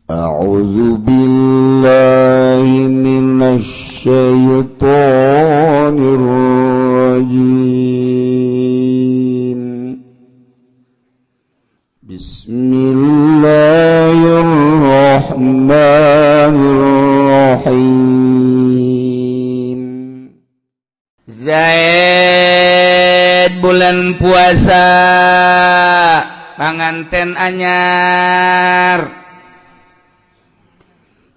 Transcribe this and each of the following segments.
A'udzu billahi minasy syaithanir rajim. Bismillahirrahmanirrahim. Zaid bulan puasa panganten anyar.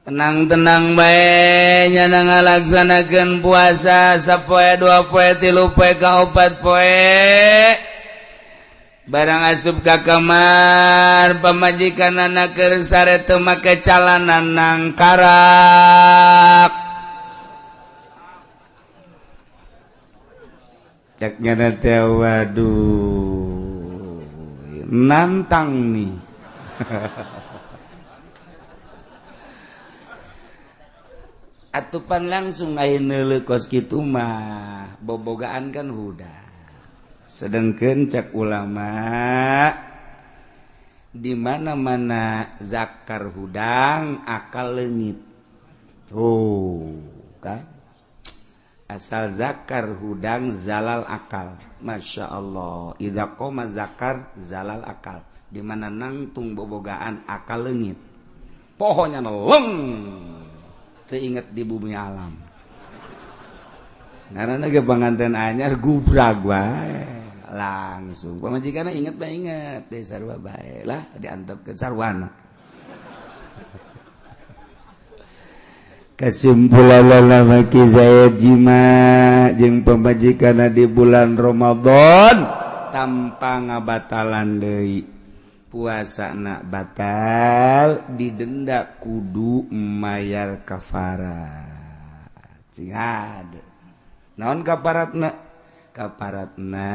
Tenang-tenang bae nyana ngalaksanakeun puasa sapoe dua poe tilu poe ka opat poe. Barang asup ka kamar pamajikanana keur sare teu make calana nangkarak. Cek nyana teh waduh nantang nih. Atupan langsung aya neuleuh kos kitu mah bobogaan kan huda. Sedengkeun cek ulama di mana-mana zakar hudang akal leungit. Oh, kan? Asal zakar hudang zalal akal. Masya Allah. Idza qoma zakar zalal akal. Di mana nangtung bobogaan akal leungit. Pohonya leng. Teingat di bumi alam. Karena ge panganten anyar gubrag wae langsung. Pamajikanna inget bae inget deui sarua bae lah diantepkeun sarwana. Kesimpulanna maki Zaid jima jeung pamajikanna di bulan Ramadan tanpa ngabatalan deui. Puasa nak batal didenda kudu mayar kafarat. Cing hade. Naon kafaratna? Kafaratna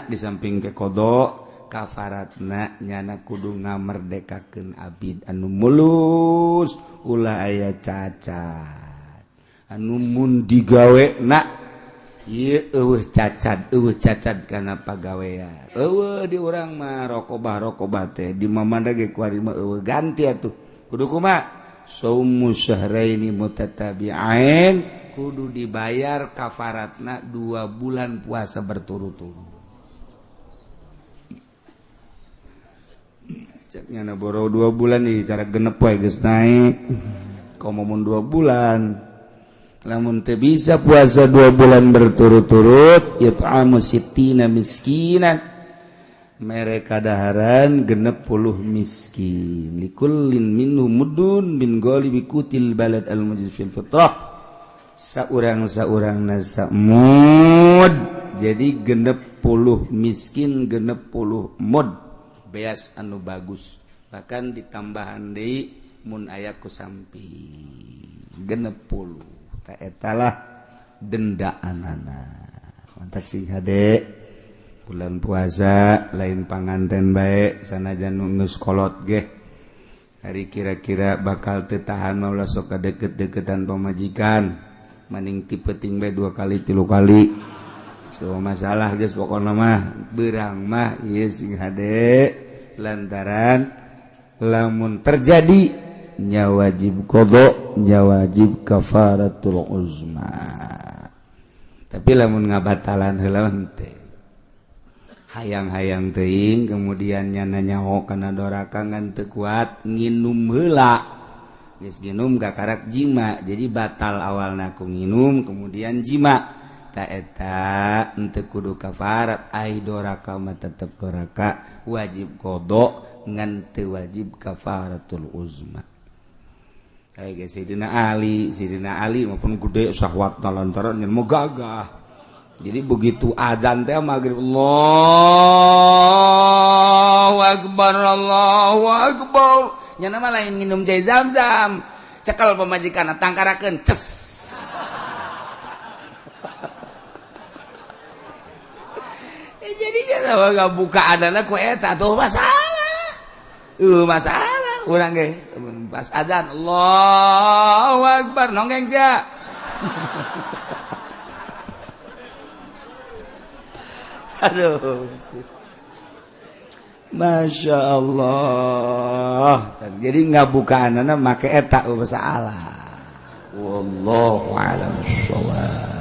di samping ke kodok kafaratna nyana kudu ngamerdekakeun abid anu mulus ulah aya cacat. Anu mun digawe na ieu eueuh cacat kana pagawean. Eueuh di urang mah rokobah teh di mamanda ge kuari mah eueuh ganti atuh. Kudu kumaha? Saumu syahraini mutatabi'ain kudu dibayar kafaratna 2 bulan puasa berturut-turut. Cek nyana boro 2 bulan nih cara genep wae geus naik. Komo mun 2 bulan. Lamun teu bisa puasa 2 bulan berturut-turut it'amu sittina miskinan mereka daharan 60 miskin likullin minhum mudun min ghalibi qutil balad al mujiz fil fitrah saurang-saurang nasa mud jadi 60 miskin 60 mud beas anu bagus bahkan ditambahan deui mun aya ku samping 60 etalah dendaanana. Mantap sih hade bulan puasa lain panganten bae sanajan geus kolot ge hari kira-kira bakal teu tahan mah ulah sok deket-deketan pamajikan maning ti peuting bae 2 kali 3 kali so masalah geus pokona mah beurang mah ieu sing hade lantaran lamun terjadi nya wajib qada nya wajib kafaratul uzma. Tapi lamun ngabatalan heula teh hayang-hayang teuing kemudian nyana nyaho kana doraka ngan teu kuat nginum heula geus nginum kakarak jima jadi batal awalna ku nginum kemudian jima ta eta henteu kudu kafarat ai doraka mah tetep doraka wajib qada ngan teu wajib kafaratul uzma. Kayak Sayyidina Ali maupun gede syahwat lantaran yang mau gagah. Jadi begitu azan teh maghrib Allahu Akbar Allahu Akbar. Nya mah lain minum cai zam-zam. Cekel pamajikanna tangkarakeun ces. Jadi nya buka adana ku eta tuh masalah. Masalah. Urang ge pas azan Allahu Akbar nonggeng sia. Aduh. Masya Allah. Jadi nggak bukaan make eta masalah. Wallahu a'lam bissawab.